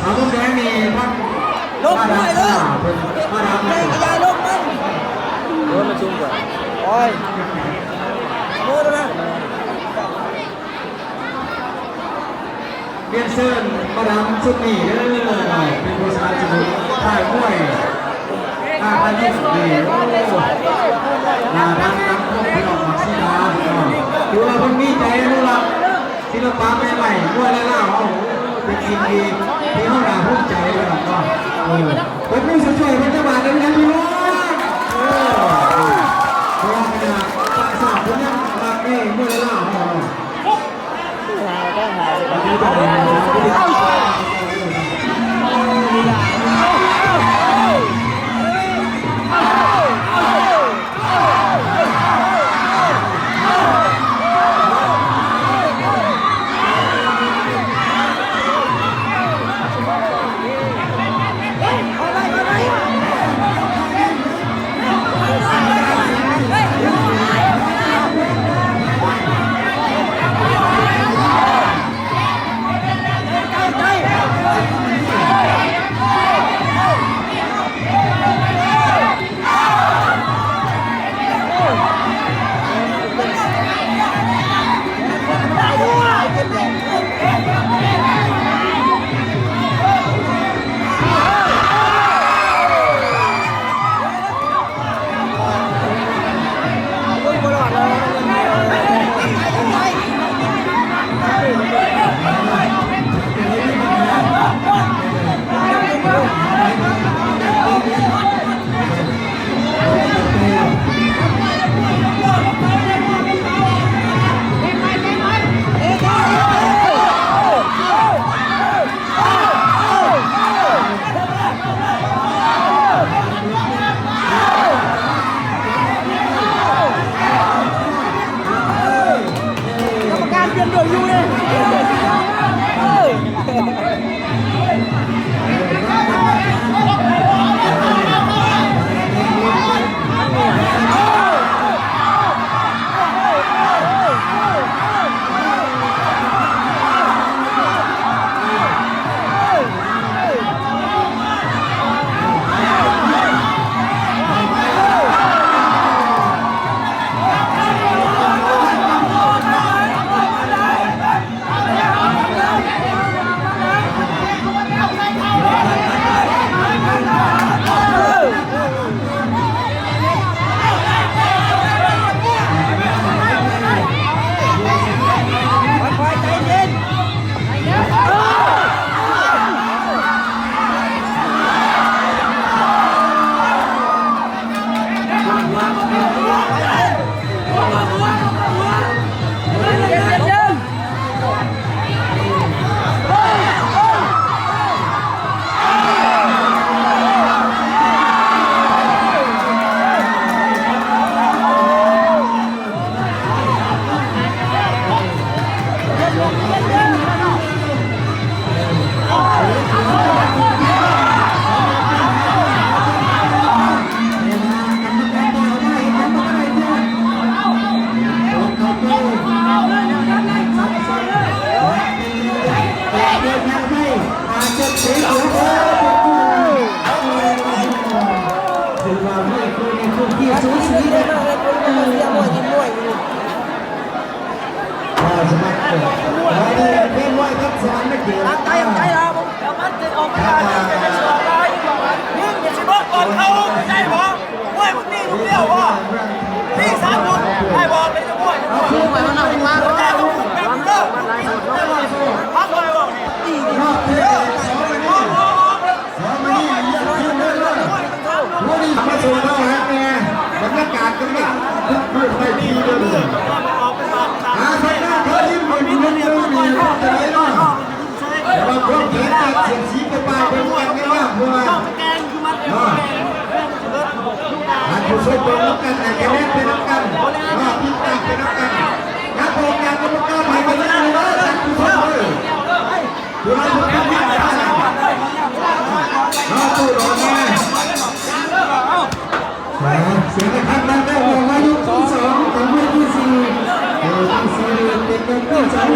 ເອົາ ມຸມແດງນີ້ ລົງໄປເລີຍ ເພິ່ນມາດາມ ແດງກະຢາລົງມັນ ໂອ້ຍ ມັນສູງກວ່າ ໂອ້ຍ ໂອ້ຍ ຮຽນເຊີນມາດາມຊຸດນີ້ເດີ ເປັນຜູ້ສະໜັບສະໜູນຄ້າຍມວຍ ຫ້າພັນຍີ່ສິບ ນີ້ ໂອ້ ໜ້າດັງນຳພວກພີ່ນ້ອງມັກສີດາ ເນາະ ຖືວ່າເພິ່ນມີໃຈອະນຸລັກ ສິລະປະໃໝ່ໆ ມວຍລາຍລາວເຮົາ ເປັນສິ່ງທີ່ ທີ່ເຮົາໜ້າພູມໃຈເນາະ ເອີ ຕົບມືຊ່ວຍໆ ເພິ່ນຈັກບາດໜຶ່ງນະພີ່ນ້ອງ ເອີ ເພາະວ່າຂະໜາດຕ່າງຊາດເພິ່ນຍັງມັກເດ້ ມວຍລາຍລາວເຮົາເນາະ. ສູສີເດ້ ເອີ ສະໝັກ ເອີ ເປັນມວຍທັບສານນະເກດ ຕັ້ງໃຈ ຕັ້ງໃຈລະ ເອົາມັນເປັນອອກການ ເປັນສອງລາຍ ຍິງເປັນສິບຫົກກ່ອນເຂົ້າ ເຂົ້າໃຈບໍ່? ມວຍມັນມີລູກດຽວບໍ່? ມີສາມລູກ ໄດ້ບໍ່? ເປັນມວຍ ມວຍມັນເອົາມາ ພັກໄວ້ບໍ່ນີ້? ມາສູ່ເຮົາຫາແນ່ ບັນຍາກາດກຳລັງຄຶກຄື້ນໄປທີດຽວນີ້ ຫາໄທໜ້າເຂົາຍິ້ມໃຫ້ຜູ້ເບິ່ງນີ້ ເປັນຈັ່ງໃດເນາະ? ແຕ່ວ່າພວກແຂນຈັບເສຍງສີປະປາຍເບິ່ງກັນແນ່ວ່າ ເພາະວ່າ ເນາະ ທ່ານຜູ້ຊົມເບິ່ງນຳກັນ ໃຫ້ຄະແນນໄປນຳກັນ ເນາະ ຕິດຕາມໄປນຳກັນ ນັບອອກຈາກກຳມະການໃຫ້ມາເບິ່ງເດີ ທ່ານຜູ້ຊົມເດີ ຜູ້ໃດບໍ່ທັນເບິ່ງ ເນາະ ຕູ້ດອກມາ ເສຍງປະທັດດັງແລ້ວ ອອກມາຍົກທີສອງ ຂອງມວຍຄູ່ຊີວິດ ເອີ ຄູ່ຊີວິດ ເປັນມວຍຄູ່ສອງ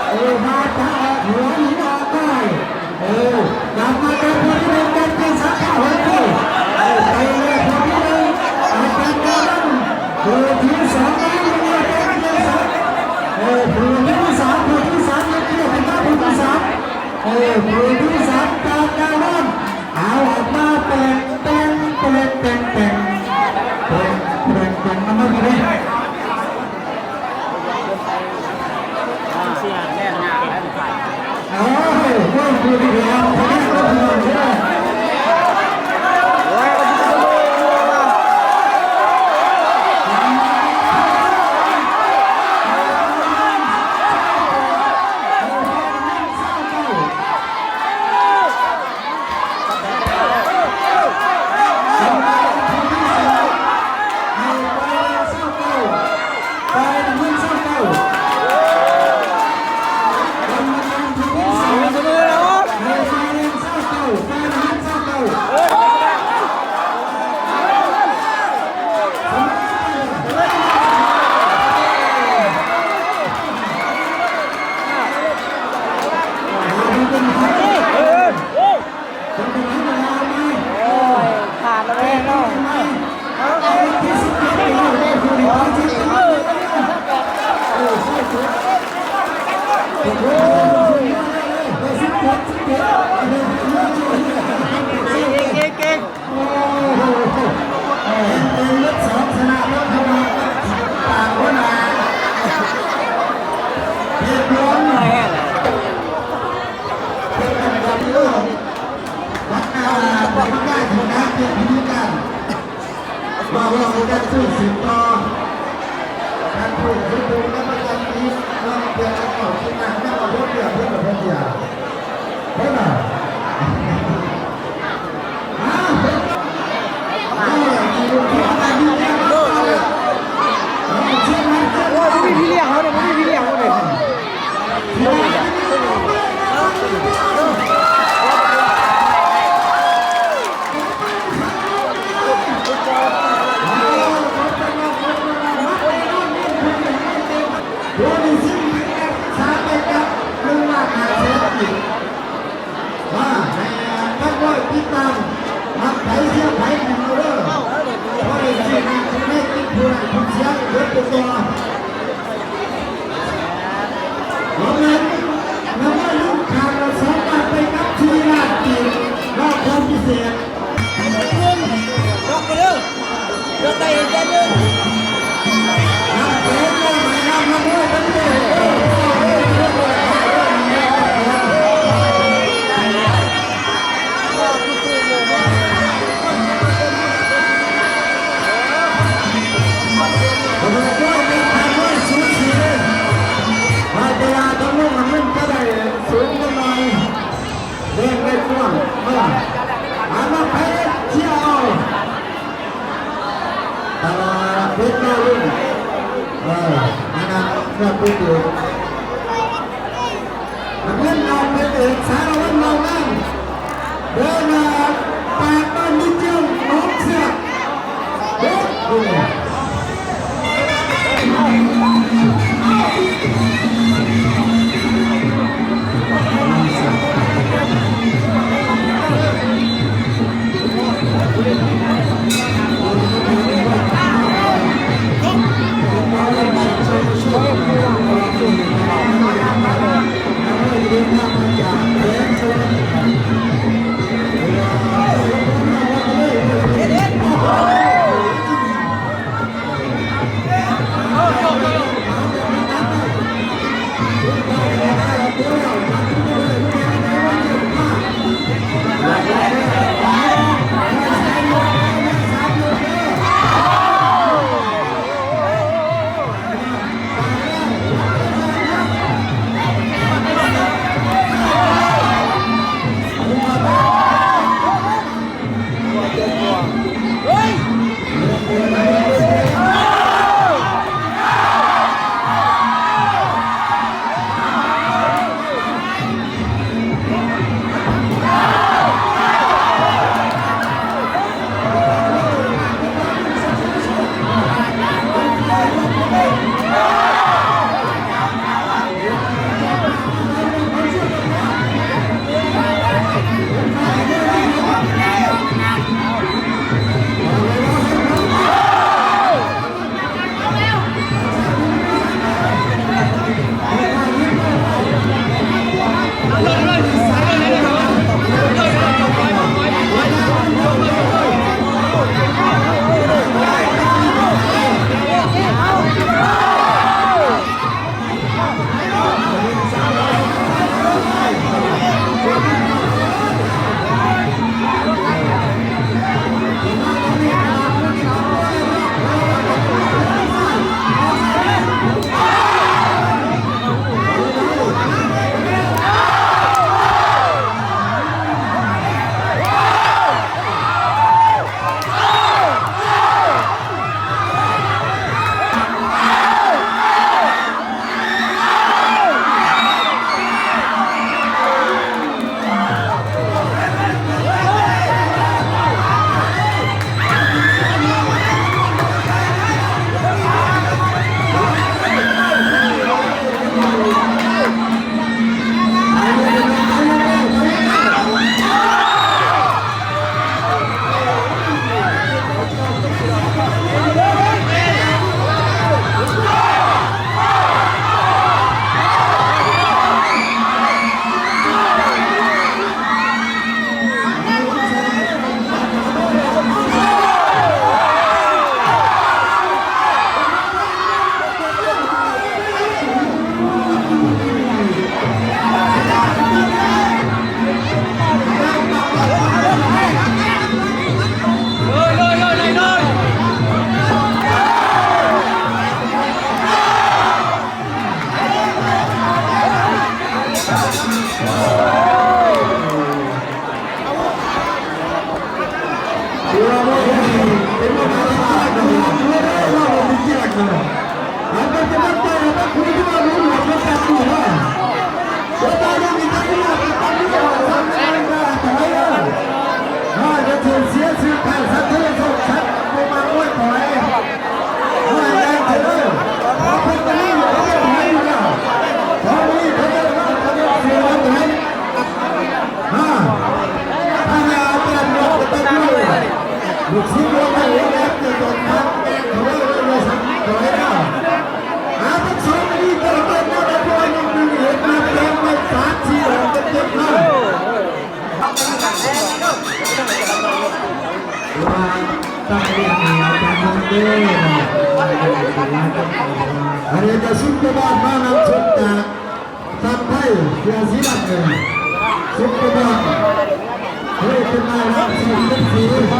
ເອີ ມາຕາອອກຫົວ ຫີນອອກກ້ອຍ ເອີ ກັບມາກັບຜູ້ທີໜຶ່ງ ກັບເຈສັນ ເຂົ້າຫົວ ເອີ ໄປເລີຍ ຜູ້ທີໜຶ່ງ ອາຈານການ ຜູ້ທີສອງ ມາເລີຍ ກັບເຈສັນ ເອີ ຜູ້ທີສາມ ຜູ້ທີສາມ ມາເລີຍ ຂຶ້ນມາ ຜູ້ທີສາມ ເອີ ຜູ້ທີສາມ ຈາກການ ເອົາ ອອກມາ ແປງ ແປງ ແປງ ແປງ ແປງ ແປງ ແປງ ນຳມາເລີຍ. ໂອ້ຍ ຂາດແລ້ວເນາະ ເກັ່ງໆ ໂອ້ໂຫ ເອີ ເປັນເລືອດສອງຊະນະລົດທະບານ ປາກຫົວໜ້າ ເຮັດບອນ ເປັນກຳກັບເລີຍ ບັກໜ້າ ບັກໜ້າ ຫົວໜ້າເຂດພິທີການ ວ່າ ວ່າ ວ່າ ການຊື້ສືບຕໍ່ ທ່ານຜູ້ຖືຕະແໜ່ງປະຈຳປີ ເລື່ອງເດືອນເກົ້າ ທີ່ນັກນັກອອກລົດເຮືອ ເພື່ອນ ເພື່ອນ ເພື່ອນ ເພື່ອນ ໂອ້ຍ ບໍ່ມີພີ່ລ້ຽງເຮົາເດ້ ບໍ່ມີພີ່ລ້ຽງເຮົາເດ້. ໂບນັສສິບພັນ ສາມໃບກັບ ໜຶ່ງລ້ານຫ້າແສນກີບ. ວ່າໃຫ້ພັກຮ້ອຍຕິດຕາມ ມັກໃຜເຊຍໃຜ ເອົາເດີ ຂໍໃຫ້ຊື່ນາມໃນຕິດຜູ້ນັ້ນຜູ້ສຽງເບິດຕົວ. ລາງວັນ ລາງວັນລຸ້ນຂ້າມລະສອງລ້ານ ໄປກັບສີ່ລ້ານກີບ ລອບຄວາມພິເສດ. ເອີ ອັນນັ້ນໄປເຊຍເອົາ ຕະຫຼາດເພັດດາວລຸ້ນ ເອີ ອັນນັ້ນເພື່ອຜູ້ຖື ນ້ຳເງິນນຳໄປເອກ ສາລະວັນເຫຼົ່າງາມ ເດີນໜ້າ ແປດ ບ້ານມີຈຽງ ໜອງເຊືອກ ເຮັດຢູ່.ອັນນີ້ກະຊຸບປະບາດມານຳຊົມຈາກ ຕັດໄປເສື້ອສີດຳເງິນ ສຸກກະບອນ ເຮີ້ຍ ເປັນນາຍຮັບ ສີ່ສິບສີ່.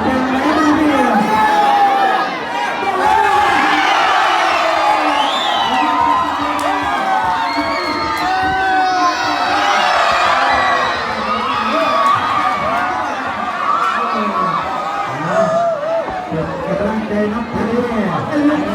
ເປັນໄງບ້າງພີ່? ເປັນກຳລັງໃຈນຳກັນເດີ້.